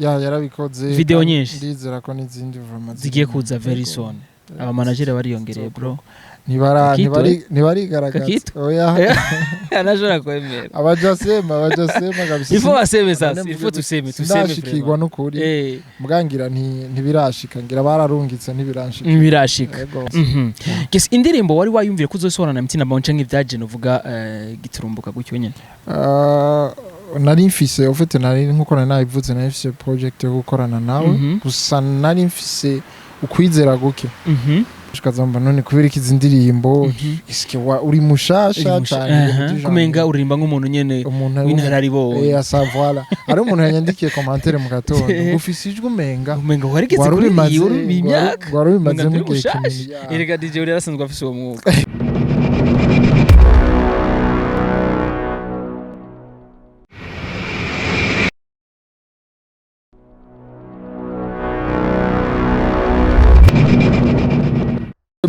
Ya, yarabikoze. Video Kandi nyinshi. Ndizera ko n'izindi vraiment zigiye zirimo. kuza very Yego. soon. Aba manager bariyongereye, bro. Ntibara Kakito, ntibarigaragaza. Kakito? Oya. Anashobora kwemera. Abajasema kabisa. Ifo baseme sasa. None Ifo mvuge tuseme sindashikirwa vraiment. n'ukuri. Mbwangira ntibirashika, ngira bararungitse, ntibirashika. Ntibirashika. Yego. Yes, indirimbo wari wayumvire ko uzosohora na Mtina Bonce nk'ivyaje novuga giturumbuka gutyo nyene? Ah, nari mfise, en fait nari, nkuko nari nabivuze, nari mfise project yo gukorana nawe. Gusa nari mfise ukwizera guke. Tukazamba none kubera iki izi ndirimbo eske uri mushasha cane ibintu vy'ijambo. Kumenga uririmba nk'umuntu nyene Umuntu w'inararibonye. Asa voilà, ari umuntu yanyandikiye commentaire mu gatondo ngo ufise ijwi umenga Umenga warigeze wari kuri ubimaze iyi imyaka wari ubimazemo Umenga igihe mushasha. kinini. Ya. Erega DJ uri yarasanzwe afise uwo mwuga.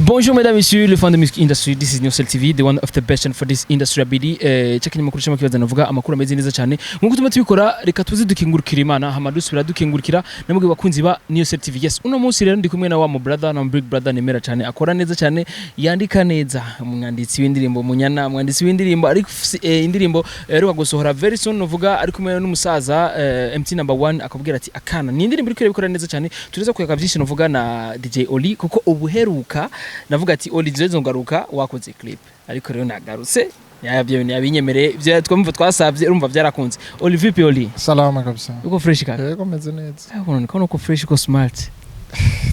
Bonjour mesdames et messieurs, le fan de music industry, this is Newsel TV, the one of the best and for this industry abiri. Chaka nyamakuru shema kibaza navuga amakuru ameze neza cyane. Nkuko tuma tubikora, reka tuze dukingurukira Imana, hama dusubira dukingurukira namwe bakunzi ba Newsel TV. Yes, uno munsi rero ndi kumwe na wa mu brother na mu big brother nemera cyane, akora neza cyane, yandika neza, umwanditsi w'indirimbo Munyana, umwanditsi w'indirimbo ariko indirimbo aheruka gusohora very soon, nuvuga ari kumwe n'umusaza MT number 1, akabwira ati akana ni indirimbo iriko irabikora neza cyane. Tureza kuyaka byinshi nuvuga na DJ Oli, kuko ubuheruka navuga ati Oli nzo ngaruka wakoze clip, ariko rero nagarutse yabyo yabinyemereye ibyo twumva twasabye, urumva byarakunze. Oli, vipi Oli? Salama kabisa. Uko fresh kaka? Yego, meze neza. Ah, unaonekana uko fresh, uko smart.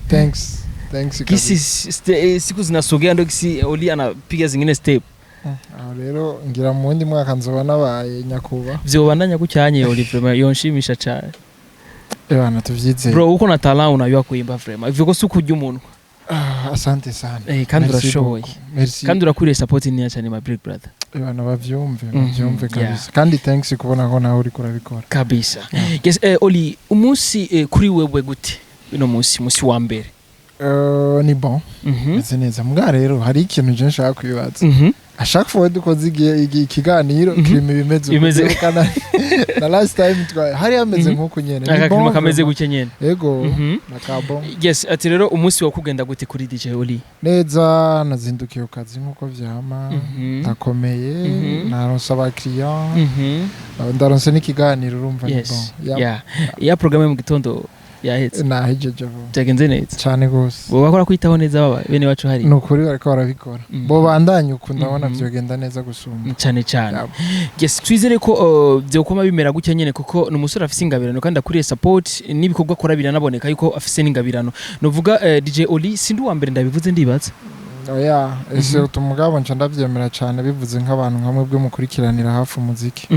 Thanks, thanks Gisi kabisa. siku zinasogea ndo gisi Oli anapiga zingine step. Aho rero ngira mu wundi mwaka nzoba nabaye nyakuba. Vyobandanya kucyanye Oli, vraiment yonshimisha cyane. Ebana, tuvyizeye. Bro, uko na talent, unajua kuimba vraiment, ivyo ko si ukurya umunwa. Ah, asante sana. Kandi Merci urashoboye. beaucoup. Merci. Kandi urakwiriye support nini cyane, my big brother. Ebana, bavyumve, bavyumve kabisa. Kandi thanks kubona ko nawe uriko urabikora. Kabisa. Yes, Oli, umunsi kuri wewe gute uno munsi, munsi wa mbere? Ni bon. Meze neza. Mbwa rero hari ikintu je nshaka kwibaza. À chaque fois dukoze ikiganiro kirimo ibimeze uko. Na last time hari hameze nk'uko nyene. Ni Akakirima bon kameze vraiment. gutya nyene. Ego, na ka bon. Yes, ati rero umunsi wa kugenda gute kuri DJ Oli? Neza, nazindukiye ku kazi nk'uko vyama. Ndakomeye, naronse abakiriya, ndaronse n'ikiganiro, urumva ni bon. Ya. Yeah. Ya programme yo mu gitondo yahetse? Nahejeje vuba. Byagenze neza? Cane gose. Bo bakora kwitaho neza baba bene wacu hari. Ni ukuri bariko barabikora. Bo bandanye uku, ndabona vyogenda neza gusumba. Cyane cyane. Yeah. Yes, twizere ko byokoma bimera gutya nyene, kuko ni umusore afise ingabirano kandi akuriye support, n'ibikorwa akora biranaboneka yuko afise n'ingabirano. Novuga DJ Oli sindi uwa mbere ndabivuze, ndibaza. Oya, ese umugabo nca ndavyemera cane bivuze nk'abantu nka mwebwe mukurikiranira hafi umuziki.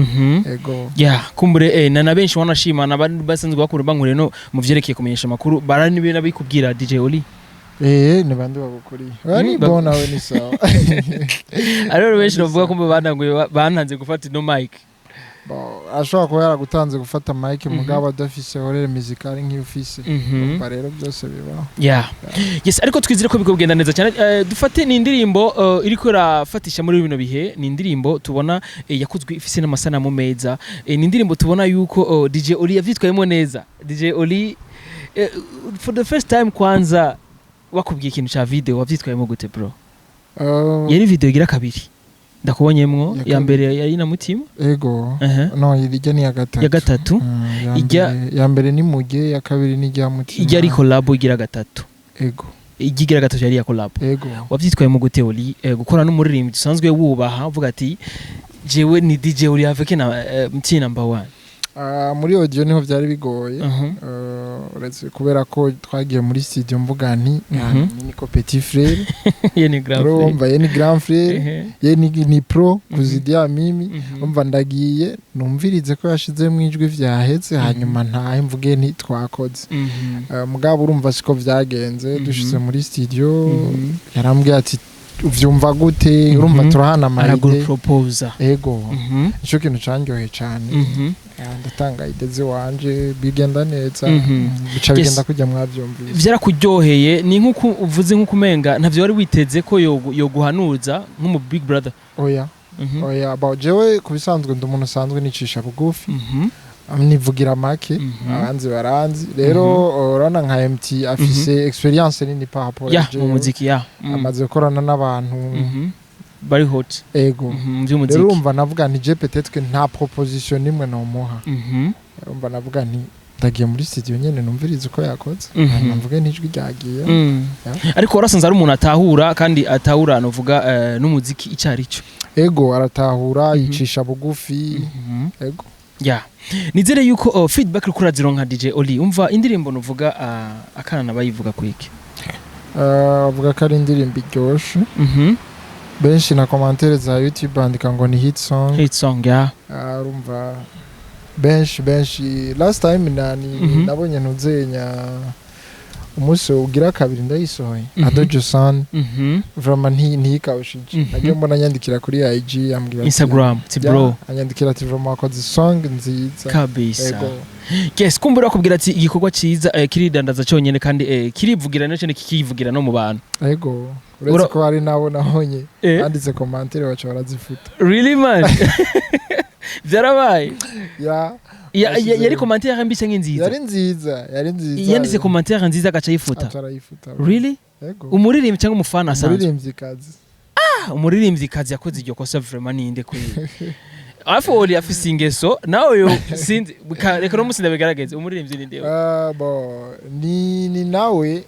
Ego. Yeah, kumbure na benshi wanashima na bandi basanzwe bakuru bankuriye no mu vyerekeye kumenyesha amakuru barani nabikubwira DJ Oli. Ni bande bagukuriye? Oya, ni bon, nawe ni sawa. Ariho benshi bavuga ko bantanguye bantanze gufata ino mic. Bon, ashobora kuba yaragutanze gufata mic mugabo adafise oreille musicale nk'iyo ufise. Urumva rero byose bibaho. Yeah. Yes, ariko twizere ko bigo bigenda neza cyane. Dufate ni indirimbo iriko irafatisha muri bino bihe, ni indirimbo tubona yakozwe ifise n'amasanamu meza. Ni indirimbo tubona yuko DJ Oli yavyitwayemo neza. DJ Oli, for the first time kwanza wakubwiye ikintu ca video, wavyitwayemo gute, bro? Yari video igira kabiri ndakubonyemwo. Ya Ya mbere yari na mutima. Ego. Uh-huh. No, irya ni iya gatatu. Ya gatatu. Ya ya mbere ni muge, ya kabiri ni irya mutima. Ijya ari collab igira gatatu. Ego. Ijya igira gatatu yari iya collab. Ego. Wavyitwayemo gute Oli, gukora n'umuririmbyi usanzwe wubaha, uvuga ati jewe ni DJ Oli avec na MT number one? Ah, muri audio niho byari bigoye. Uretse kubera ko twagiye muri studio mvuga nti niko petit frère. Ye ni grand frère. Urumva ye ni grand frère, ye ni pro kuzidia mimi. Umva, ndagiye numvirize ko yashizemo ijwi vyahetse, hanyuma ntahe mvuge nti twakoze. Mugabo urumva siko vyagenze. Dushize muri studio, yarambwiye ati uvyumva gute? Urumva turahana ama idées. Araguproposa. Ego. Nico kintu canryoheye cane. Ya, ndatanga idées ziwanje, bigenda neza. Bica bigenda kujya mwavyumvise. Vyarakuryoheye, ni nkuko uvuze, nkuko umenga ntavyo wari witeze ko yoguhanuza nk'umu big brother. Oya. Oya, ba jewe ku bisanzwe ndi umuntu usanzwe nicisha bugufi. Nivugira make. Abanzi baranzi rero. Urabona nka MT afise experience nini par rapport ya à jewe. Mu muziki ya. Amaze gukorana n'abantu. Bari hot. Ego. Mu by'umuziki. Rero urumva navuga nti je peut-être que nta proposition nimwe nomuha. Urumva navuga nti ndagiye muri studio nyene numvirize uko yakoze, hanyuma mvuge n'ijwi ryagiye. Ya. Ariko warasanze ari umuntu atahura, kandi atahura novuga n'umuziki icyo ari cyo. Ego, aratahura, yicisha bugufi, ego. Ya, nizere yuko feedback uriko urazironka, DJ Oli, umva indirimbo novuga akana bayivuga kwiki? Avuga ko ari indirimbo iryoshe. Benshi na commentaire za YouTube bandika ngo ni hit song. Hit song, ya. Urumva benshi benshi last time nani nabonye ntuzenya umunsi ugira kabiri ndayisohoye, Adojo San, vraiment ntiyikawushije. Nagiye mbona anyandikira kuri IG, ambwira ati- Instagram ti Ya, bro. Anyandikira ati vraiment wakoze song nziza. Kabisa. Ego. Yes, kumbura bakubwira ati igikorwa cyiza kiridandaza cyonyine, kandi kirivugira nacyo kikivugira no mu bantu. Ego, uretse ko hari nabo nabonye banditse commentaire baca barazifuta. Really man, byarabaye? Ya. Yari commentaire mbi cyangwa nziza? Yari nziza, yari nziza. Yanditse commentaire nziza agaca yifuta? Aca arayifuta. Really? Ego. Umuririmbyi cyangwa umufana asanzwe? Umuririmbyikazi. Umuririmbyikazi yakoze iryo kosa vraiment ninde? Kuri afu Oli afise ingeso nawe yo sinzi. Reka no musi ndabigaragaze, umuririmbyi ninde we? Ah, bon, ni nawe.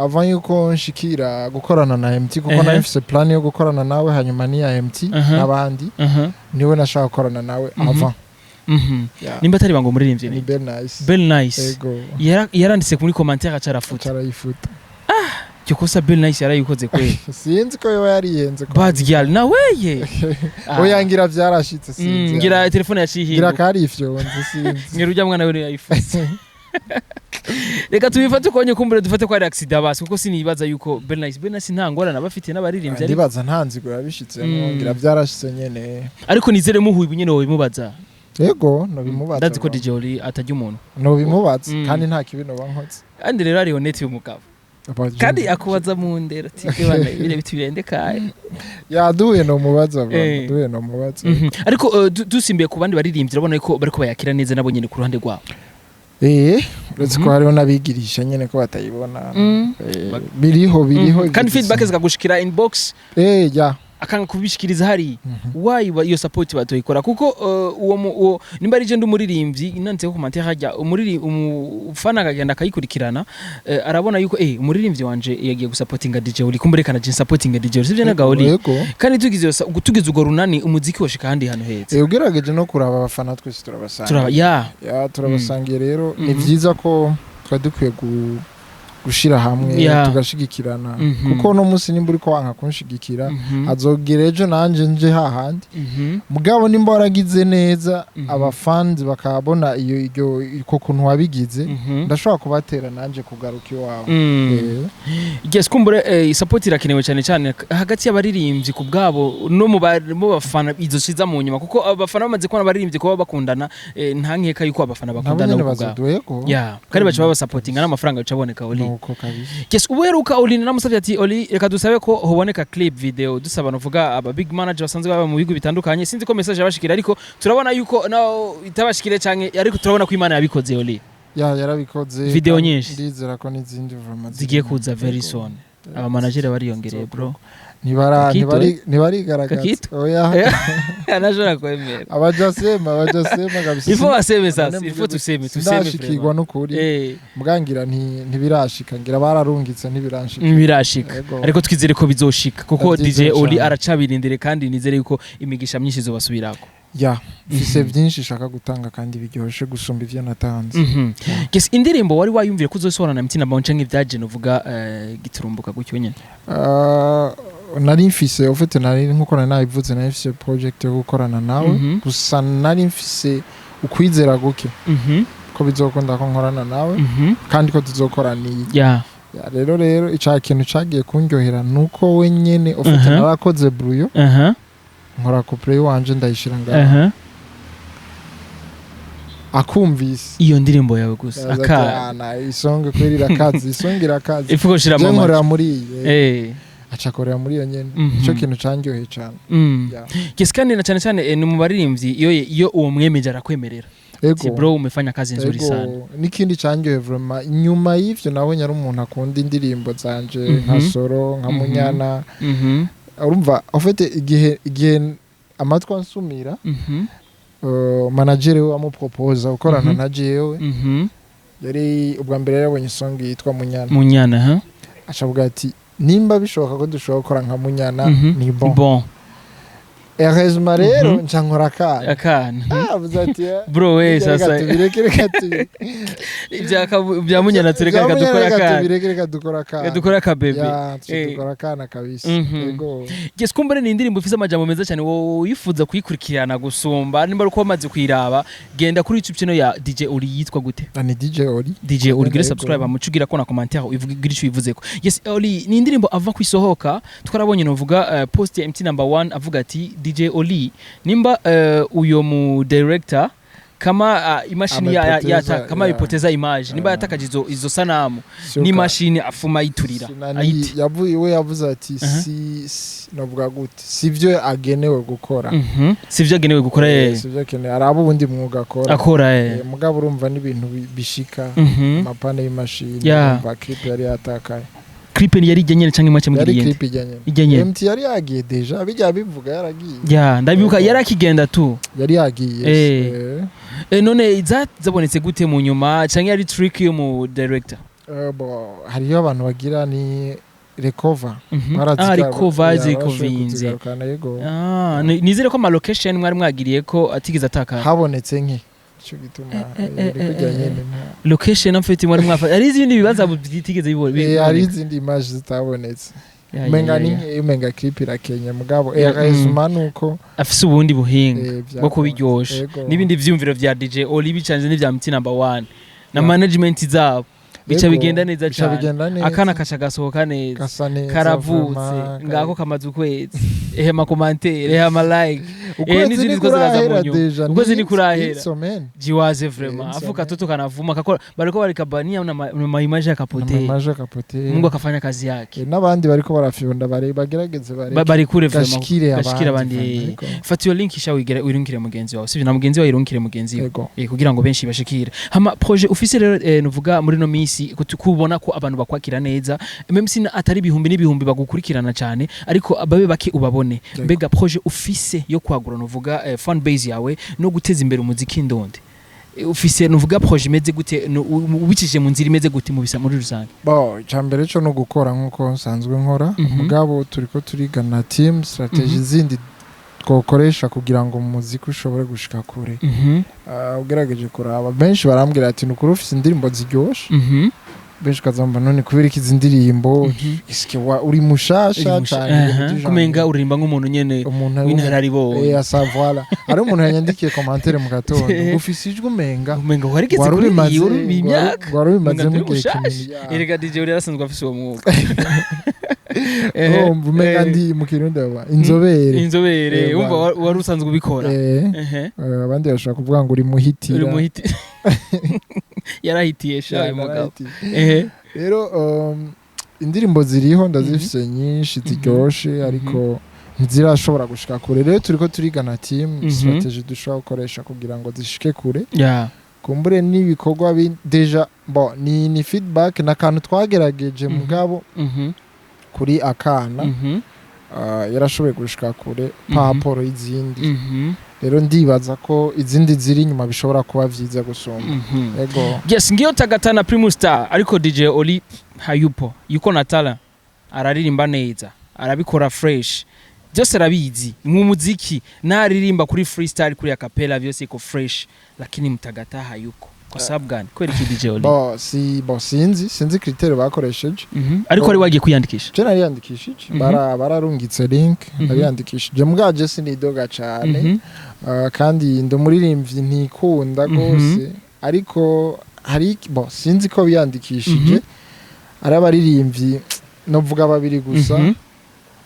Avant yuko nshikira gukorana na MT, kuko nari mfise plan yo gukorana nawe hanyuma n'iya MT n'abandi, niwe nashaka gukorana nawe avant. Yeah. Nimba atari bango, umuririmbyi ni ni Bell Nice. Bell Nice. Ego. Yaranditse muri commentaire aca arafuta? Arayifuta. Iryo kosa Bell Nice yarayikoze kweli. Sinzi ko yoba yarihenze ko- Bad girl naweye. Oya, ngira vyarashitse, sinzi. Ngira telefone yaciye ngira ihinduka. kari ifyonze, sinzi. Ngira ujya mwana we yayifuse. Reka tubifate ukonye, kumbure dufate ko ari accident basi, kuko sinibaza yuko Bell Nice nta ngorane aba afitiye n'abaririmbyi ariko Ndibaza nta nzigo yabishitsemo. Ngira vyarashitse nyene. Ariko nizere muhuye ubu nyene wobimubaza. Ego, nobimubaza. Ndazi ko Bro. DJ Oli atajya umuntu. Nobimubaza. Kandi nta kibi noba nkoze. Kandi rero ari honnête umugabo, kandi akubaza mu ndero ati bana bire biti birendekaye. Yaduhuye nomubaza bro. Duhuye nomubaza. Ariko dusimbiye ku bandi baririmbyi, urabona ko bariko bayakira neza nabo nyene ku ruhande rwabo. Uretse ko hariho n'abigirisha nyene ko batayibona. Biriho, biriho. Kandi feedback zikagushikira inbox? Ya. Akanga kubishikiriza hari why iyo support batoyikora, kuko uwo nimba ari je ndi umuririmbyi nanditse ko commentaire hajya umufana akagenda akayikurikirana, arabona yuko umuririmbyi wanje yagiye gusapotinga DJ Oli, kumberekana je supportinga DJ Oli, sivyo naga Oli? Yego. Kandi tugize tugize urwo runani, umuziki woshika ahandi hantu heza. Ugerageje no kuraba abafana twese turabasangiye. Turaba ya. Ya, turabasangiye. Rero ni vyiza ko twari dukwiye gushira hamwe, tugashigikirana, kuko no munsi nimba uriko wanka kunshigikira, azogera ejo nanje nje hahandi. Mugabo nimba waragize neza, abafanzi bakabona iyo iryo uko kuntu wabigize, ndashobora kubatera nanje kugaruka iwawe. Yes, kumbure support irakenewe cyane cyane hagati y'abaririmbyi ku bwabo no mu bafana, izo shiza mu nyuma, kuko abafana bamaze kubona abaririmbyi kuba bakundana, nta nkeka yuko abafana nabo bakundana nyene bo ku bwabo. bazoduhego. Ya, kandi baca babasapotinga n'amafaranga bica aboneka, Oli. Nuko kabisa. Yes, ubuheruka Oli namusavye ati Oli, reka dusabe ko hoboneka clip video, dusaba novuga aba big manager basanzwe baba mu bihugu bitandukanye. Sinzi ko message yabashikira, ariko turabona yuko naho itabashikire canke, ariko turabona ko Imana yabikoze, Oli. Ya, yarabikoze. Video kandi nyinshi. Ndizera ko n'izindi vraiment zigiye zirimo. Kuza very Yego. soon. Aba manager bariyongereye, bro. Ntibara Kakito, ntibarigaragaza. Kakito? Oya. Anashobora kwemera. Abajasema, abajasema kabisa. Il faut baseme sasa, None il faut tuseme sindashikirwa vraiment. n'ukuri. Mbwangira ntibirashika, ngira bararungitse, ntibiranshika. Ntibirashika. Yego. Ariko twizere ko bizoshika, kuko DJ Ndabyizeye Oli cane. aracabirindire, kandi nizere yuko imigisha myinshi izobasubirako. Ya, mfise byinshi nshaka gutanga kandi biryoshe gusumba ivyo natanze. Yes, indirimbo wari wayumvire ko uzosohora na Mtina Bounce canke ibyaje novuga giturumbuka gutyo nyene? Ah, nari mfise, au fait nari nkuko nari nabivuze, nari mfise project yo gukorana nawe. Gusa nari mfise ukwizera guke ko bizokunda ko nkorana nawe, kandi ko tuzokorana iyi. Ya, rero ica kintu cagiye kundyohera nuko we nyene ufite narakoze brouillon, nkora couplet wanje, ndayishira ngaho, akumvise iyo ndirimbo yawe gusa Araza ati, aka "Ah, na isonga kweri irakaze, isonga irakaze." Ifuko shira Je mama. nkorera muri iyi, aca akorera muri iyo nyene. Ico kintu candyoheye cane. Ya. Yes, kandi na cyane cyane ni mu baririmbyi iyo uwo mwemeje arakwemerera. Ego. Si bro, umefanya kazi nzuri Ego. sana. N'ikindi cyanyoye vraiment inyuma y'ivyo, nabonye ari umuntu akunda indirimbo zanje nka Soro, nka Munyana. Urumva, en fait, igihe amatwi ansumira, manager we amuproposa gukorana na jewe, yari ubwa mbere yabonye song yitwa Munyana. Munyana, ha. Acavuga ati: "Nimba bishoboka ko dushobora gukora nka Munyana, ni bon." Bon. Heureusement rero nca nkora akana. Akana. Ah, avuze ati: "Eh, bro we, reka sasa tubireke, reka tubireke." Ibya Munyana tureka, reka Ibya Munyana dukora reka akana. tubireke, reka dukora akana. Reka dukora akabebe. Ya, tuce dukora akana kabisa. Yego. Yes, kumbure ni indirimbo ifise amajambo meza cyane, wowe wifuza kuyikurikirana gusumba, nimba ari uko wamaze kuyiraba, genda kuri YouTube channel ya DJ Oli. Yitwa gute? Ah, ni DJ Oli. DJ Oli, ugire Yego. subscribe, amucugira ko na commentaire uvugira ico wivuzeko. Yes, Oli, ni indirimbo ava kwisohoka, twarabonye novuga post ya MT number 1 avuga ati: "DJ Oli, nimba uyo mu director kama imashini ya, Amepoteza, kama ipoteza image, nimba yatakaje izo sanamu n'imashini afuma yiturira Sinani ayite." We yavuze ati si novuga gute, sivyo agenewe gukora. Sivyo agenewe gukora. Sivyo agenewe, araba ubundi mwuga akora. Akora. Mugabo urumva n'ibintu bishika, amapane y'imashini. Urumva clip yari yatakaye. Clip yari ijya nyene canke mwace Yari mugira iyindi? Clip ijya nyene. Ijya nyene. MT yari yagiye déjà, bijya bivuga yaragiye. Ya, ndabibuka. Yego. Yari akigenda tu. Yari yagiye. None zabonetse gute mu nyuma, canke yari trick yo mu director? Bo, hariyo abantu bagira ni recover. Ah, recover. Ya, Zikovinze. barashoboye kuzigarukana, yego. Ah, nizere ko ama location mwari mwagiriye ko atigeze atakara. Habonetse nke, ico gituma iri kujya nyene Location amfite mwari mwafa ari izindi bibanza bitigeze bibona. Hari izindi image zitabonetse. Umenga ni nke, umenga clip irakenye, mugabo heureusement nuko Afise ubundi buhinga byakunze. bwo kubiryosha. N'ibindi vyiyumviro vya DJ Oli bicanze n'ivya MT number 1 na management zabo, bica bigenda neza Bica cyane. bigenda neza. Akana kaca gasohoka neza. Gasa neza. Karavutse. Vraiment, Ngako kamaze ukwezi, ehe, ama commentaire, ehe, ama like, Ukwezi n'izindi ziko ziraza mu ntikurahera nyuma. déjà. Ukwezi ntikurahera. Semaine. Jiwaze vraiment afu Semaine. katoto kanavuma kakora, bariko barikabania na ma image yakapotea. Amaje akapotea. Mungu akafanya kazi yake. N'abandi bariko barafyonda bare bagerageze bare Barikure vraiment. Gashikire Gashikire abandi. Vraiment, yego. Fata iyo link isha wigere uyirunkire mugenzi wawe, sivyo? Na mugenzi wawe yirunkire mugenzi we. Yego. Kugira ngo benshi bashikire. Hama projet ufise rero, nuvuga muri no misi kubona ko abantu bakwakira neza, même si atari ibihumbi n'ibihumbi bagukurikirana cyane, ariko babe bake ubabone. Mbega projet ufise yo kwagura nuvuga fan base yawe no guteza imbere umuziki ndonde, ufise nuvuga projet imeze gute, ubicishije mu nzira imeze gute mu bisa muri rusange? Bo, icambere cyo no gukora nkuko nsanzwe nkora. Mugabo turiko turigana team strategy zindi twokoresha kugira ngo umuziki ushobore gushika kure. Ugerageje kuraba, benshi barambwira ati: "Nukuri ufise indirimbo ziryoshe." Benshi ukazamba: "None kubera iki izi ndirimbo eske uri mushasha cane?" Ibintu vy'ijambo. Kumenga uririmba nk'umuntu nyene Umuntu w'inararibonye. Asa voilà, hari umuntu yanyandikiye commentaire mu gatondo ngo ufise ijwi umenga Umenga warigeze wari kuri ubimaze iyi imyaka wari ubimazemo Umenga igihe mushasha. kinini, ya. Erega DJ uri yarasanzwe afise uwo mwuga. Urumva umenga ndi mu Kirundi baba inzobere. Inzobere. Wumva wari usanzwe ubikora. Abandi bashobora kuvuga ngo uri muhitira. Uri muhiti, yarahitiye sha Ya, uyu mugabo. narahitiye. Rero indirimbo ziriho ndazifise nyinshi ziryoshe, ariko ntizirashobora gushika kure. Rero turiko turigana team strategy dushobora gukoresha kugira ngo zishike kure. Kumbure n'ibikorwa déjà bo ni feedback n'akantu twagerageje, mugabo kuri akana yarashoboye gushika kure par rapport y'izindi. Rero ndibaza ko izindi ziri inyuma bishobora kuba vyiza gusumba. Ego. Yes, ngiyo Tagata na Primus Star, ariko DJ Oli hayupo, yuko na talent, araririmba neza, arabikora fresh, byose arabizi mu muziki, naririmba kuri freestyle, kuri acapella, byose iko fresh, lakini mtagata hayuko. Kwa sababu gani? Kweli ki DJ Oli? Bo si bo, sinzi critère bakoresheje. Ariko wari wagiye kwiyandikisha? Je nariyandikishije. Bararungitse link. Nariyandikishije, mugabo sinidoga cane. Kandi ndi umuririmbyi ntikunda gose, ariko hari bo sinzi ko biyandikishije ari abaririmbyi novuga babiri gusa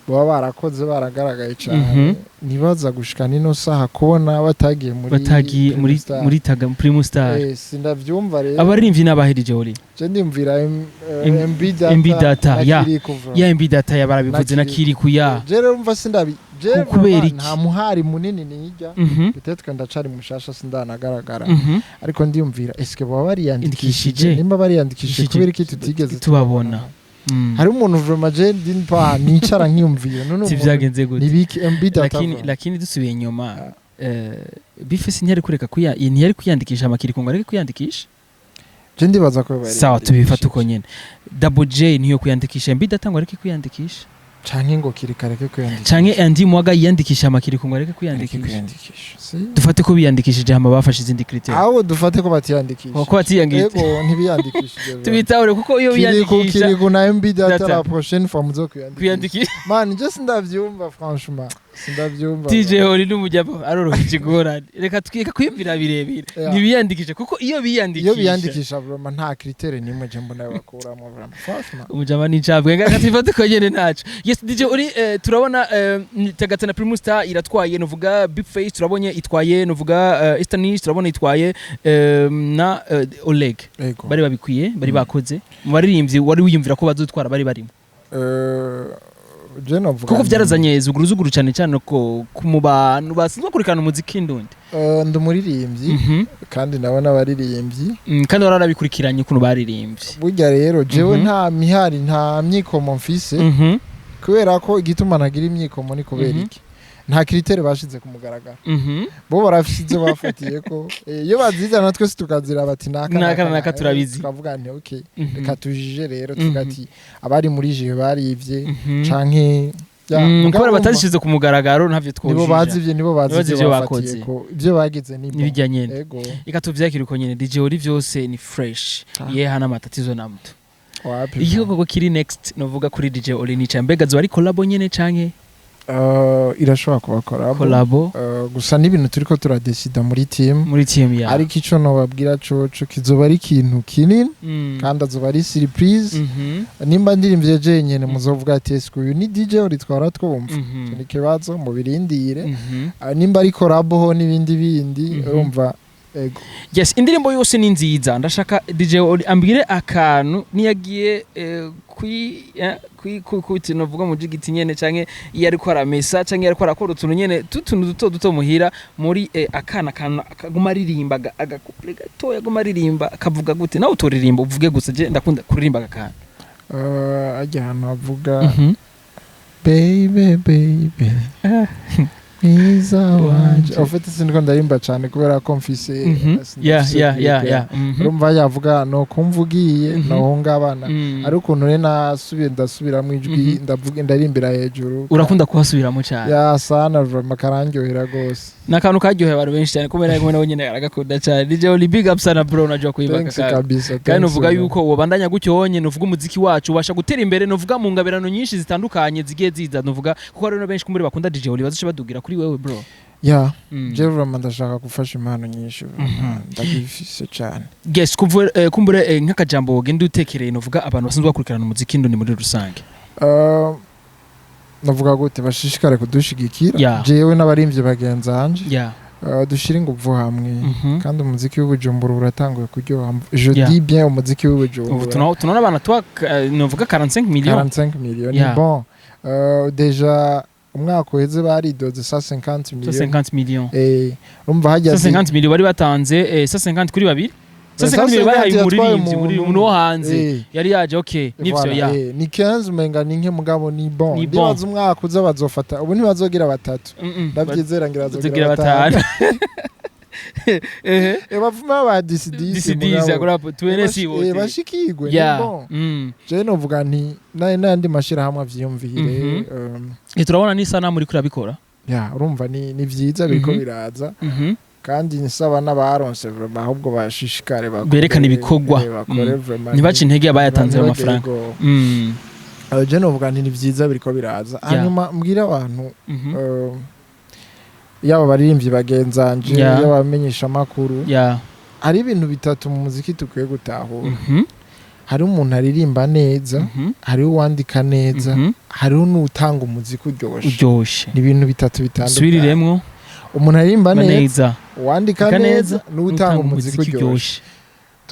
baba barakoze baragaragaye cane, ntibaza gushika nino saha kubona batagiye muri Batagiye muri Primus Star. muri taga Primus Star. Sindavyumva rero. Abaririmbyi n'abahe, DJ Oli? Je ndimvira MB Data MB Data, na ya. Kirikou, bro. Ya, MB Data ya barabivuze na Na Kirikou ya. Je rero umva sindabi Je Kubera vraiment iki? Nta muhari munini nijya. Peut-être ndacari mushasha, sindanagaragara, ariko ndiyumvira, eske baba bariyandikishije? Indikishije. Nimba bariyandikishije, Indikishije. kubera iki tutigeze tubabona? Hari umuntu vraiment, je ndimpa nicara nkiyumvira none Si umuntu vyagenze gute? Nibiki MB Data? Lakini lakini dusubiye inyuma, B-Face ntiyari kureka kuya, ntiyari kwiyandikisha amakiri ngo areke kwiyandikisha. Je ndibaza ko bari Sawa, tubifata uko nyene. Double J niyo kwiyandikisha, MB Data ngo areke kwiyandikisha? Canke ngo kiri kareke kwiyandikisha. Canke Andy Mwaga yiyandikisha amakiri ngo areke areke kwiyandikisha? Kwiyandikisha. Si Dufate ko biyandikishije, hama bafashe izindi critères. Aho dufate ko batiyandikisha. Ko batiyandikishije. Ego, ntibiyandikishije vraiment. Tubitahure kuko iyo Kiriku biyandikisha Kiriku na MB Data, Data. la prochaine fois muzo kwiyandikisha. Kwiyandikisha. Man, je sindavyumva, franchement sindavyumva. DJ Ori n'umujyamo aroroha ikigorane, reka twika kwiyumvira birebire. Ntibiyandikishe kuko iyo biyandikisha, Iyo biyandikisha vraiment nta critère nimwe je mbona bakuramo vraiment, franchement. Umujama ni ncabwe, reka tubifate uko nyene, ntaco. Yes, DJ Ori, turabona Tagata na Primus Star iratwaye, nuvuga Big Face turabonye itwaye, nuvuga Eastern East turabona itwaye, na Oleg. Ego. Bari babikwiye, bari bakoze. Mu baririmbyi wari wiyumvira ko bazotwara, bari barimo? Je novuga Kuko vyarazanye zuguru zuguru cyane cyane ko mu bantu basanzwe bakurikirana umuziki ndundi. Ndi umuririmbyi kandi ndabona abaririmbyi. Kandi wararabikurikiranye ukuntu baririmbye. Burya rero jewe nta mihari, nta myikomo mfise, kubera ko igituma ntagira imyikomo ni kubera iki? Nta critère bashize ku mugaragaro. Bo barafise ivyo bafatiye ko iyo bazizana twese tukazira bati naka Naka naka turabizi. Tukavuga nti okay, reka tujije rero, tuvuga ati abari muri jihe barivye canke ya, mugabo Kubera urumva, batazishize ku mugaragaro ntavyo nibo twojija. bazi ivyo, nibo bazi Nibo bazi ivyo ivyo bafatiye bakoze. ko ivyo bagize ni bon. Nibijya nyene. Ego. Reka tuvyakire uko nyene. DJ Ori, vyose ni fresh. Ye hana matatizo na mtu. Wapi. Igikorwa kiri next novuga kuri DJ Ori ni mbega zo ari collabo nyene canke? Irashobora kuba collabo. Collabo. Gusa n'ibintu turiko turadesida muri team. Muri team ya. Ariko ico nobabwira coco kizoba ari ikintu kinini kandi azoba ari surprise. Nimba ndirimvye jenyene, muzovuga ati ese uyu ni DJ Ori twara twumva? Ico ni ikibazo, mubirindire. Nimba ari collabo ho n'ibindi bindi, urumva, ego. Yes, indirimbo yose ni nziza. Ndashaka DJ Ori ambwire akantu niyagiye kwi kwi ku novuga mu jigiti nyene, canke iyo ariko aramesa, canke iyo ariko arakora utuntu nyene tutuntu duto duto muhira, muri akana kantu akaguma aririmba agakouple gatoya aguma aririmba akavuga gute? Nawe utoririmba, uvuge gusa, je ndakunda kuririmba aka kantu. Ajya ahantu havuga "Baby, baby, mwiza wanje." En fait sindiko ndarimba cane kubera ko mfise sinafise clip, Urumva yavuga no kumva ugiye nohungabana, ari ukuntu rero nasubiye ndasubiramwo ijwi, ndavuga, ndarimbira hejuru. Urakunda kuhasubiramo cyane. Ya sana, vraiment karandyohera gose. Ni akantu karyoheye abantu benshi cyane, kubera kumwe nawe nyine aragakunda cyane. DJ Oli, big up sana bro, unajua kuimba Thanks kaka. kabisa. Kandi Thanks, nuvuga bro. yuko wobandanya gutyo wonye, nuvuga umuziki wacu ubasha gutera imbere, nuvuga mu ngabirano nyinshi zitandukanye zigiye ziza, nuvuga kuko hariho na benshi kumuri bakunda DJ Oli bazoca badugira kuri wewe bro. Ya, je vraiment ndashaka gufasha impano nyinshi vraiment, ndabifise cane. Yes, kumbure nk'akajambo wogenda utekereye, nuvuga abantu basanzwe bakurikirana umuziki ndundi muri rusange. Navuga gute, bashishikare kudushigikira, jewe n'abarimvyi bagenzanje, dushire inguvu hamwe, kandi umuziki w'Ubujumbura uratanguye kuryoha, je dis bien umuziki Ubu w'Ubujumbura. Tunaona abana tuba nuvuga 45 millions. 45 millions, ni bon. Déjà umwaka uheze baridoze 150 millions. 150 millions. Urumva hajya 150 millions bari batanze, 150 kuri babiri, 150 millions bahaye 150 yatwaye umuririmbyi muri umuntu. umuntu wo hanze yari yaje, okay, nivyo. Voilà, Ya. ni 15 umenga ni nke, mugabo ni bon. Ni bon. Ndibaza umwaka uza bazofata, ubu ntibazogira batatu, ndavyizera ngira bazogira bazogira batanu. Batanu. Ehe. Bavuma ba DCDC. DCDC akora tuene si wote. Bashikirwe, ni bon. Je novuga nti n'ayandi mashirahamwe avyiyumvire. Turabona n'isanamu uriko urabikora. Ya, urumva ni vyiza biriko biraza, kandi nsaba n'abaronse vraiment ahubwo bashishikare bakore, Berekane ibikorwa. Bakore vraiment. Ntibace intege abayatanze ayo ntibagire mafaranga. go. Je novuga nti ni vyiza biriko biraza. Hanyuma mbwira abantu, yaba abaririmbyi bagenzanje, yaba abamenyesha amakuru, hari ibintu bitatu mu muziki dukwiye gutahura. Hari umuntu aririmba neza, hariho uwandika neza, hariho n'utanga umuziki uryoshe. Uryoshe. Ni ibintu bitatu bitandukanye. Subiriremwo. Umuntu aririmba neza, neza, uwandika Andika neza, neza, n'utanga umuziki uryoshe.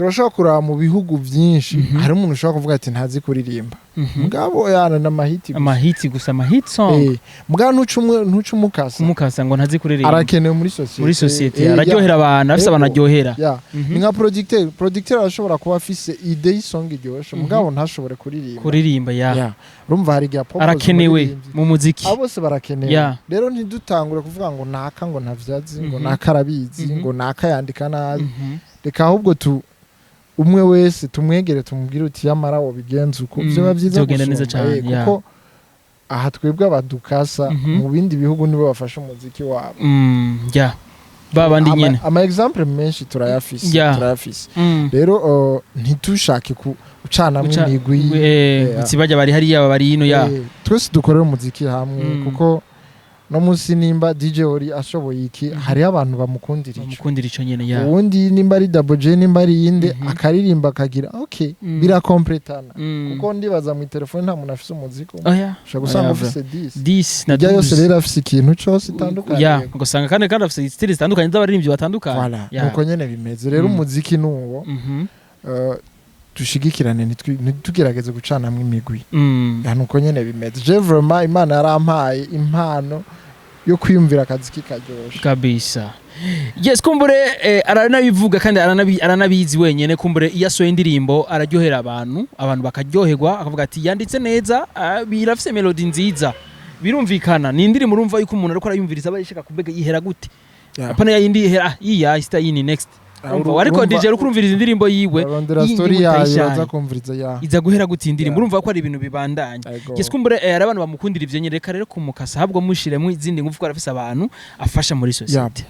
Turashobora kuraba mu bihugu byinshi, hari umuntu ushobora kuvuga ati ntazi kuririmba, mugabo yana n'amahiti gusa. Amahiti gusa, amahit song. Mugabo ntuce umukasa. Kumukasa ngo ntazi kuririmba. Arakenewe muri société. Muri société araryohera abantu, afise abantu aryohera. Ya. Ni nka producteur arashobora kuba afise idée y'isong iryoshe, mugabo ntashobore kuririmba. Kuririmba, ya. Ya. Urumva hari igihe propose Arakenewe umuririmbyi. mu muziki. Abo bose barakenewe. Rero ntidutangure kuvuga ngo naka ngo ntavyazi, ngo naka arabizi, ngo naka yandika nabi. Reka ahubwo tu umwe wese tumwegere, tumubwire uti yamara wobigenza uko, vyoba vyiza Vyogenda neza gusumba. cane, ya. Kuko aha twebwe abadukasa, mu bindi bihugu nibo bafasha umuziki wabo. Ya, ba bandi nyene. Ama exemple menshi turayafise. Turayafise. Rero ntitushake gucanamwo imigwi. Uti bajya bari hariya, bari hino, ya. Twese dukorere umuziki hamwe, kuko no munsi nimba DJ Ori ashoboye iki, hariho abantu bamukundira ico. Bamukundira ico nyene, ya. Uwundi nimba ari Double J, nimba ari iyinde, akaririmba akagira okay, birakompletana. Kuko ndibaza mu telefone nta muntu afise umuziki umwe. Oya. Ushobora gusanga Oya, ufise 10. 10 na Ijya yose 12. rero afise ikintu cose itandukanye. Ya, ugasanga kandi afise style zitandukanye z'abaririmbyi batandukanye. Voilà. Ya. Nuko nyene bimeze rero. Umuziki nuwo, dushigikirane, ntitugerageze gucanamwo imigwi. Ya, nuko nyene bimeze. Je vraiment Imana yarampaye impano yo kwiyumvira akazi kikaryosha. Kabisa, yes. Kumbure aranabivuga kandi aranabizi wenyene. Kumbure iyo asohoye indirimbo araryohera abantu, abantu bakaryoherwa, akavuga ati yanditse neza, birafise melody nziza, birumvikana, ni indirimbo urumva yuko umuntu ariko arayumviriza aba yishaka kubega yihera gute. Apana yindi ihera, iya ista yini next. Urumva ariko DJ ariko urumviriza indirimbo yiwe, urarondera iyi story ndirimbo yayo, utayishanye. uraza kumviriza ya. Iza guhera gute iyi ndirimbo? Urumva ko ari ibintu bibandanya. Ego. Yes, kumbure hari abantu bamukundira ivyo nyene. Reka rero kumukasa, ahubwo mushiremo izindi ngufu, ko arafise abantu afasha muri société.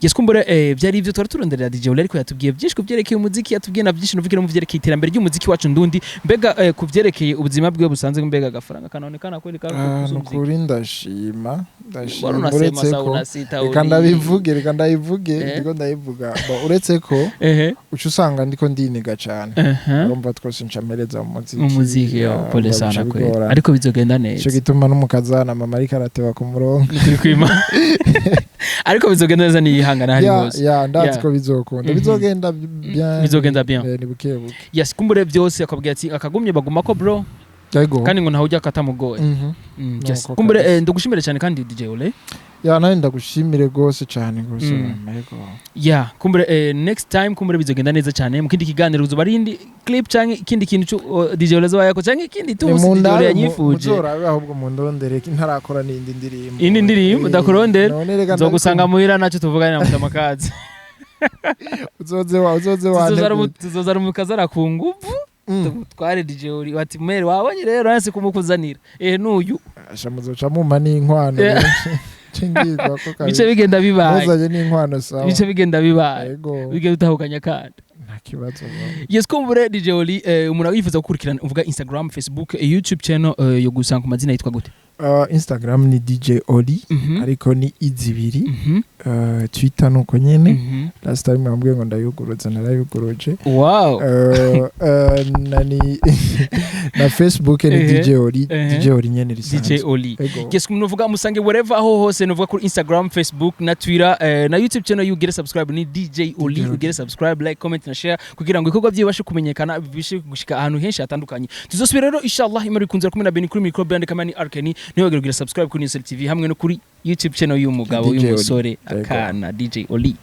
Yes, kumbure byari ivyo twari turonderera DJ Oli, ariko yatubwiye byinshi ku vyerekeye umuziki, yatubwiye na byinshi nuvugira mu vyerekeye iterambere ry'umuziki wacu ndundi. Mbega ku vyerekeye ubuzima bwiwe busanzwe, mbega agafaranga kanonekana kweli ka Nukuri ndashima, ndashima. Wari unasema Uretse sawa ko unasita. Reka ndabivuge, reka ndabivuge. Ndiko ndabivuga. Bo, uretse ko uca usanga ndiko ndiniga cane. Urumva twose ncamereza mu muziki. Mu muziki yo, pole urumva sana bica kweli. bigorana. Ariko bizogenda Ico neza. gituma n'umukazana mama ariko arateba ku murongo. Turi kwima, ariko bizogenda neza niyihangana hari Ya. hose. Ya, ndazi ko bizokunda. Bizogenda bien. Bizogenda bien. Ni buke buke. Yes, kumbure byose akabwira ati akagumye bagumako bro. Yego. Kandi ngo ntawe ujya akatamugoye. Yes. Nuko Kumbure kabisa. ndagushimire cyane kandi DJ Ole. Ya, nawe ndagushimire rwose cyane rwose. Yego. Ya, kumbure next time kumbure bizogenda neza cyane. Mu kindi kiganiro uzoba ari indi clip canke ikindi kintu DJ Ole azoba yako canke ikindi Ni tuzi DJ Ole mundabe yanyifuje. Muzorabe ahubwo mundondere ntarakora n'indi ndirimbo. Indi ndirimbo, ndakurondera. None reka Nzogusanga muhira nacyo tuvugane na mutamakazi. Uzoze wantegure. Tuzoza rumukazara ku nguvu. Tumutware DJ Oli bati mere wabonye rero yanse kumukuzanira nuyu. Asha, muzoca mumpa n'inkwano. Cingirwa ko Bice kabisa. bigenda bibaye. Muzanye n'inkwano, sawa. Bice bigenda bibaye. Yego. Bigenda utahukanya kandi. Nta kibazo bro. Yes, kumbure DJ Oli, umuntu wifuza gukurikirana, uvuga Instagram, Facebook, YouTube channel, yo gusanga ku mazina yitwa gute? Instagram ni DJ Oli, ariko ni izibiri. Twitter nuko nyene. Last time wambwiye ngo ndayuguruza, narayuguruje. Nani na Facebook ni DJ Oli. DJ Oli nyene risanzwe. DJ Oli. Ego. Yes, nuvuga musange wherever, aho hose, nuvuga kuri Instagram, Facebook na Twitter, na YouTube channel, ugire subscribe ni DJ Oli. DJ Oli. Ugire subscribe, like, comment na share kugira ngo ibikorwa byiwe bibashe kumenyekana, bibashe gushika ahantu henshi hatandukanye. Tuzosubira rero inshallah Imana ikunze. Kumwe na Beni kuri micro brand kamani Arkeni. Ntiwibagire kugira subscribe kuri Newsel TV hamwe no kuri YouTube channel y'umugabo DJ Oli. y'umusore Yego. akana DJ Oli.